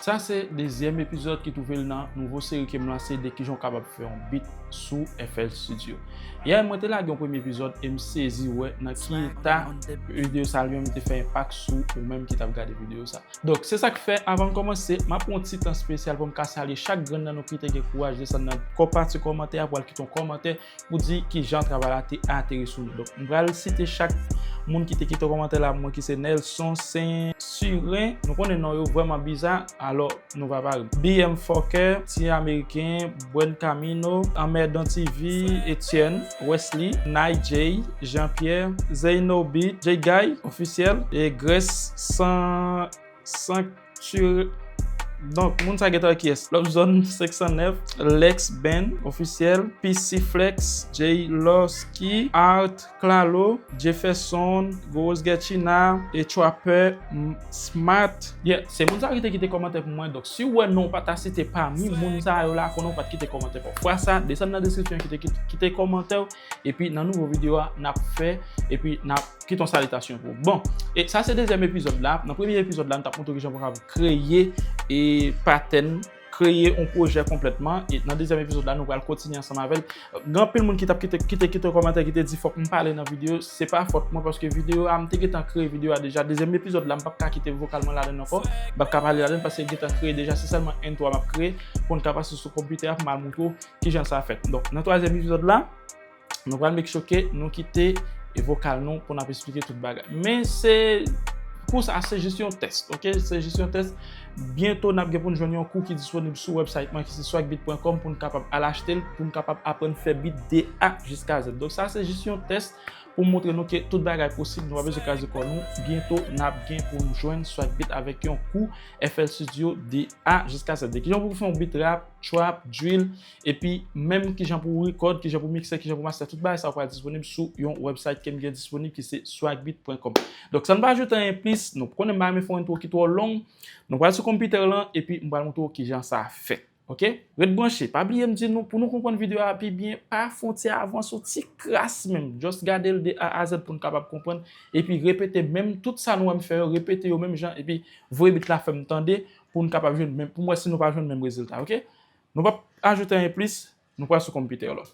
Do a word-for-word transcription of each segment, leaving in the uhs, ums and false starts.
Sa se dezyèm epizòd ki twouve l nan nouvo seri ke m lanse de kijan w kapab fè yon beat sou F L Studio. Yè, mwen te lage yon premye epizòd e m sezi wè nan ki eta videyo sa li menm te fè enpak sou ou menm ki t ap gade videyo sa. Donk, se sa k fè, avan n kòmanse, m ap pran yon ti tan espesyal pou m ka salye chak grenn nan nou ki te gen kouraj desann nan kò pati kòmantè a pou al kite yon kòmantè pou di kijan travay la te ateri sou nou. Donk, m pral site chak moun ki te kite kòmantè la pou mwen, ki se Nelson Sen Siren. Nou konnen non yo vrèman biza, alò nou va pa ri. B M Fokker, Ti Ameriken, Buen Camino, Anmèdan T V, Etienne, Wesley, Nay J, Jean Pierre, Zeynobit, J Guy, ofisyèl, e Grace San Sanctuary. Donk, moun sa gentan kiyès? Love Zone senk san nèf, Lex Ben, ofisyèl, P C Flex, J Losky, Art Clalo, Jefferson, Rose Gerchina, e Trapper, M-, Smart. Yeah, se moun sa ki te kite kòmantè pou mwen. Donk, si w wè non w pa ta site pami moun sa yo la, konnen w pa t kite kòmantè pou fwa sa, desann nan deskripsyon, kite, kite, kite kòmantè w, epi nan nouvo videyo a, n ap fè, epi n ap kite yon salitasyon pou ou. Bon, e sa se dezyèm epizòd la. Nan premye epizòd la, nou t ap montre w kijan pou w kapab kreye e patèn, kreye yon pwojè konplètman. E nan dezyèm epizòd la, nou pral kontinye ansanm avè l. Gen anpil moun ki t ap kite, kite, kite kòmantè, ki te di fòk m pale nan videyo. Se pa fòt mwen, paske videyo a, m te gentan kreye videyo a deja. Dezyèm epizòd la, m p ap ka kite vokal mwen ladann ankò. M p ap ka pale ladann paske m gentan kreye deja. Se sèlman entwo a m ap kreye pou n ka pase sou konpitè a pou m al montre w kijan sa fèt. Donk, nan twazyèm epizòd la, nou pral make sure ke nou kite e vokal nou pou n ap esplike tout bagay. Men se, kou sa, se jis yon tès, oke? Se jis yon tès. Byento, n ap gen pou n jwenn yon kou ki disponib sou website mwen, ki se swagbeat pwen kòm, pou n kapab al achte l, pou n kapab aprann fè beat de A jiska Z. Donk, sa, se jis yon tès pou m montre nou ke tout bagay posib, nou pa bezwen kraze kò nou. Byento, n ap gen pou n jwenn Swagbeat avèk yon kou F L Studio de A jiska Z. Kijan pou w fè yon beat rap, trap, drill, epi menm kijan pou w record, kijan pou w mixe, kijan pou w master, tout bagay sa yo pral disponib sou yon website ke m gen disponib ki se swagbeat pwen kòm. Donk, san n pa ajoute anyen plis, nou konnen m pa renmen fè yon intro ki twò long, nou pral sou konpitè lan, epi m pral montre w kijan sa fèt. Oke? Ret branche. Pa bliye m di nou, pou nou konprann videyo a pi byen, pa fè yon ti avans, yon ti kras menm. Just gade l de A a Z pou n kapab konprann. Epi repete menm tout sa nou wè m fè yo, repete yo menm jan, epi voye beat la fè m tande pou n kapab jwenn menm, pou m wè si nou pa jwenn menm rezilta, oke? Nou p ap ajoute anyen plis, nou pral sou konpitè lan.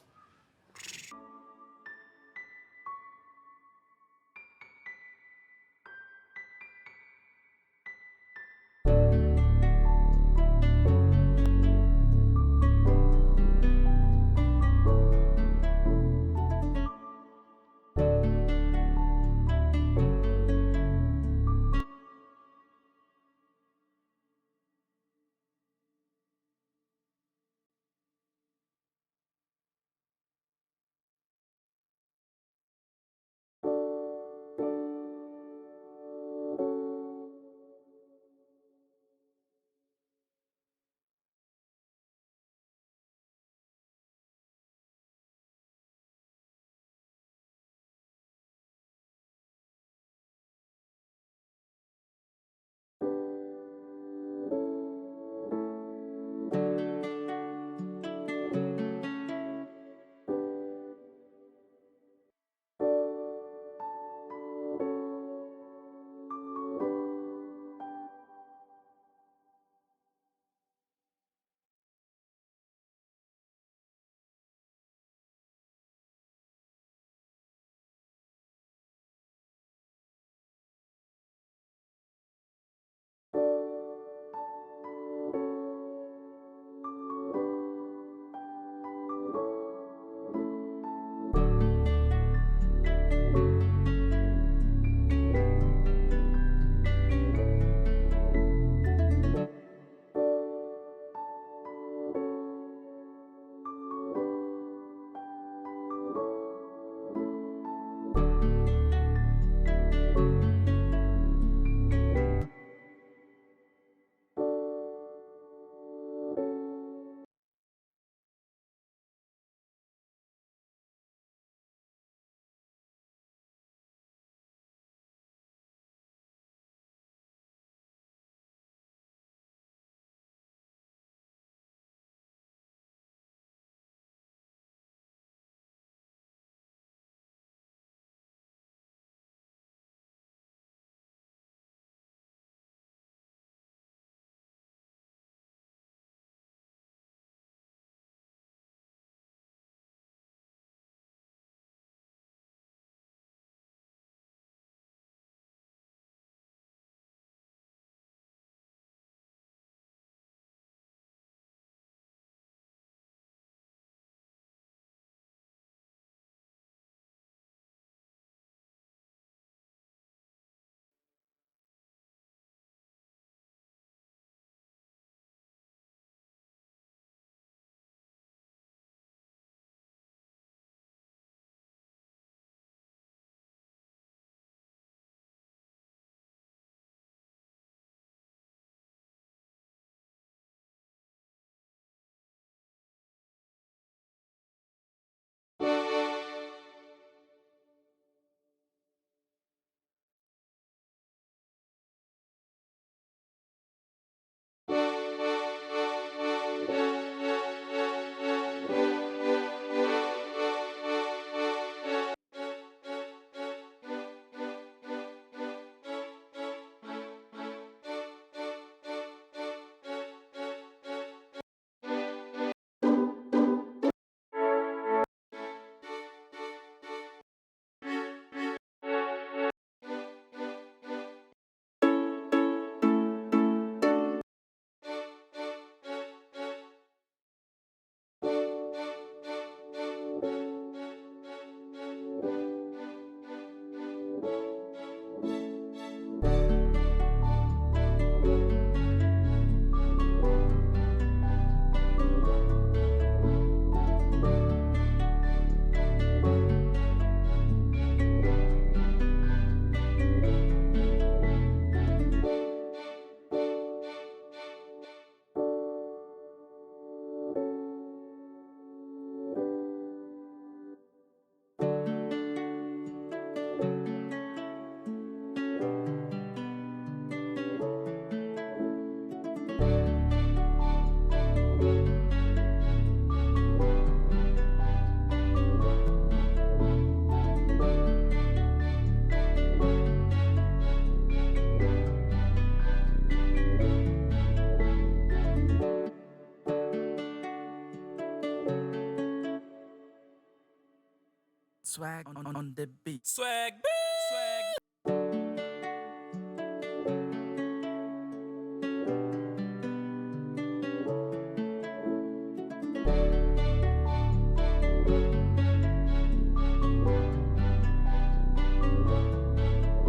Swag on, on, on the beat. Swag beat. Swag.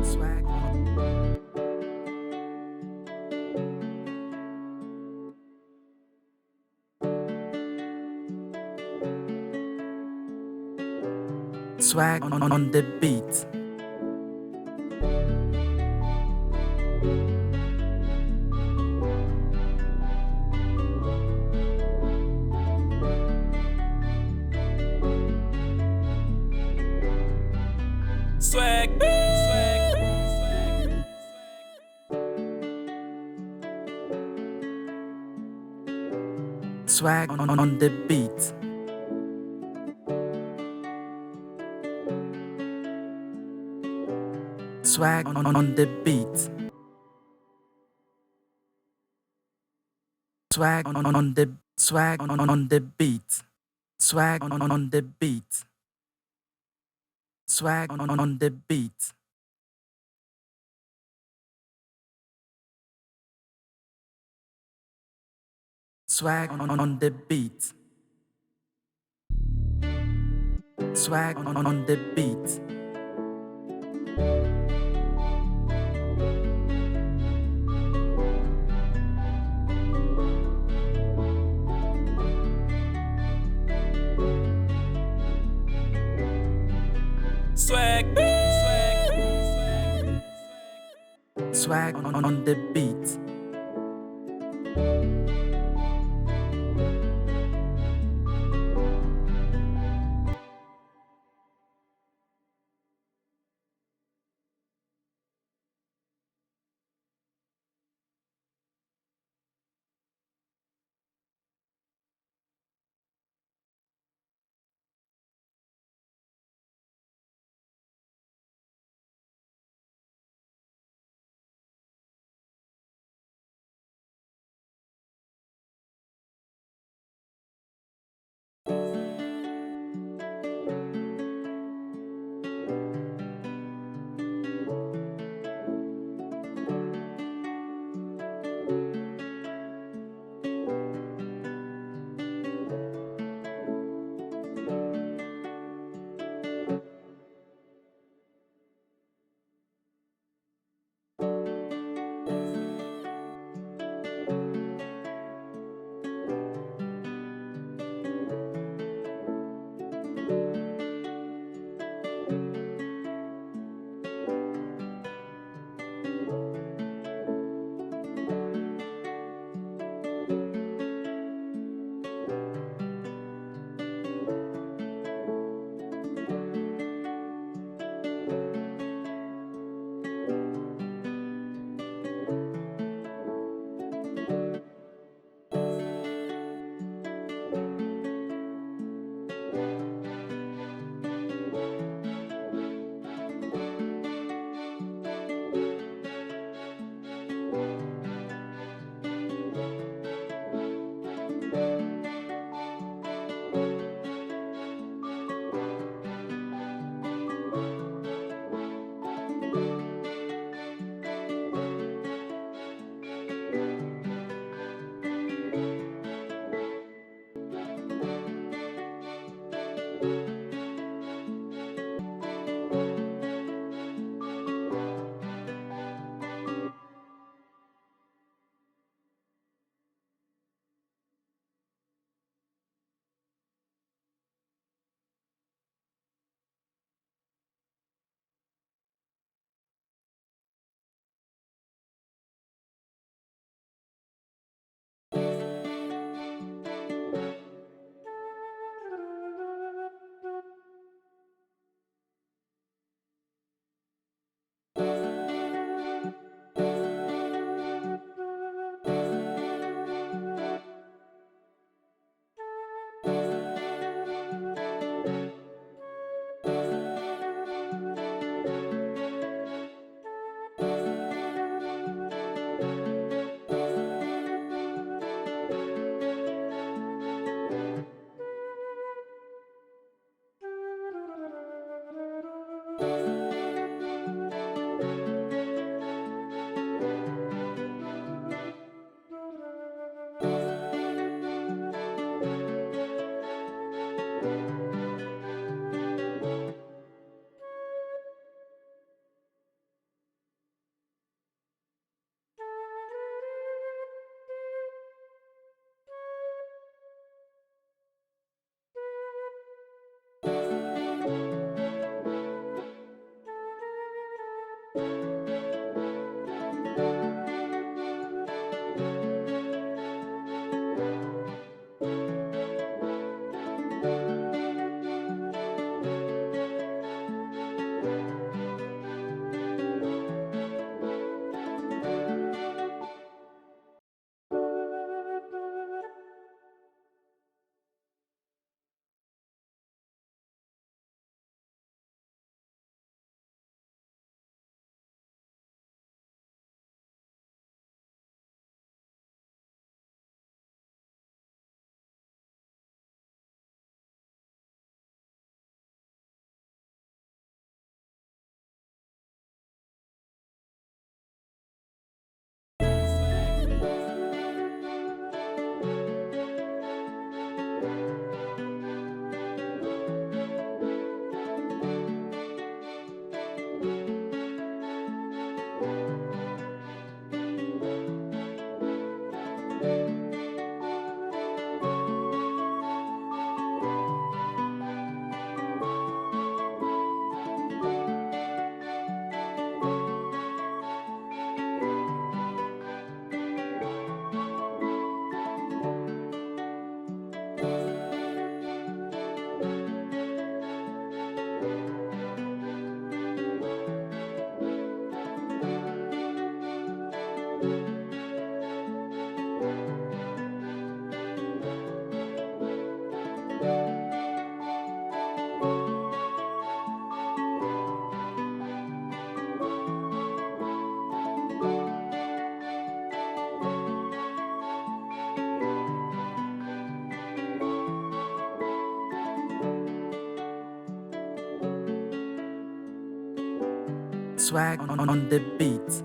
Swag. Swag on, on, on the beat. Swag beat. Swag beat. Swag on, on, on the beat. Swag on, on, on the beat. Swag on, on, on the, swag on, on, on the beat. Swag on, on, on the beat. Swag on, on, on the beat. Swag on, on, on the beat. Swag on, on, on the beat. Swag beat. Swag on, on, on the beat. Swag on, on the beat.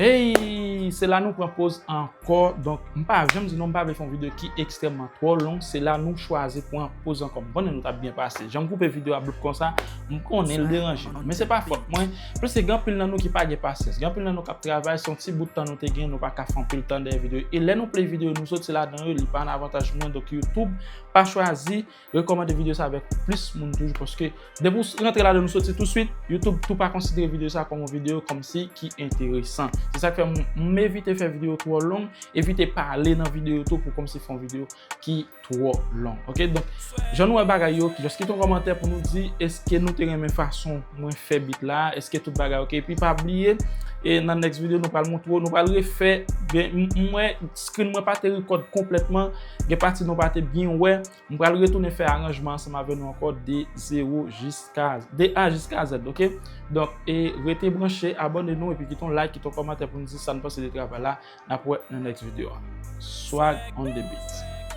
Hey, se la nou pran poz ankò. Donk, m pa janm di nou m pa vle fè yon videyo ki ekstrèmman twò long. Se la nou chwazi pran poz ankò. M konnen nou t ap byen pase. Jan m koupe videyo a bout konsa, m konnen l deranje nou. Men se pa fòt mwen. Paske gen anpil nan nou ki pa gen pasyans. Gen anpil nan nou k ap travay, se yon ti bout tan nou te gen, nou pa ka fè anpil tan dèyè videyo. E lè nou play videyo, nou soti ladan yo, li pa nan avantaj mwen. Donk, YouTube pa chwazi rekòmande videyo sa avèk plis moun toujou, paske depi w rantre ladan nou soti touswit, YouTube tou pa konsidere videyo sa kòm yon videyo kòmsi ki enteresan. Se sa k fè m, m evite fè videyo twò long, evite pale nan videyo tou pou kòmsi fè yon videyo ki twò long. Oke, donk, jan nou wè bagay yo, just kite yon kòmantè pou nou di, èske nou te renmen fason mwen fè beat la, èske tout bagay oke. Epi pa bliye, e nan next video, nou pral montre w, nou pral refè, gen, m, m wè screen mwen pa te record konplètman, gen pati nou pa te byen wè, m pral retounen fè aranjman ansanm avè nou ankò de zewo jiska, de A jiska Z, oke? Donk, e rete branche, abòne nou, epi kite yon like, kite yon kòmantè pou nou di sa n panse de travay la. N ap wè nan next video a. Swag on the beat.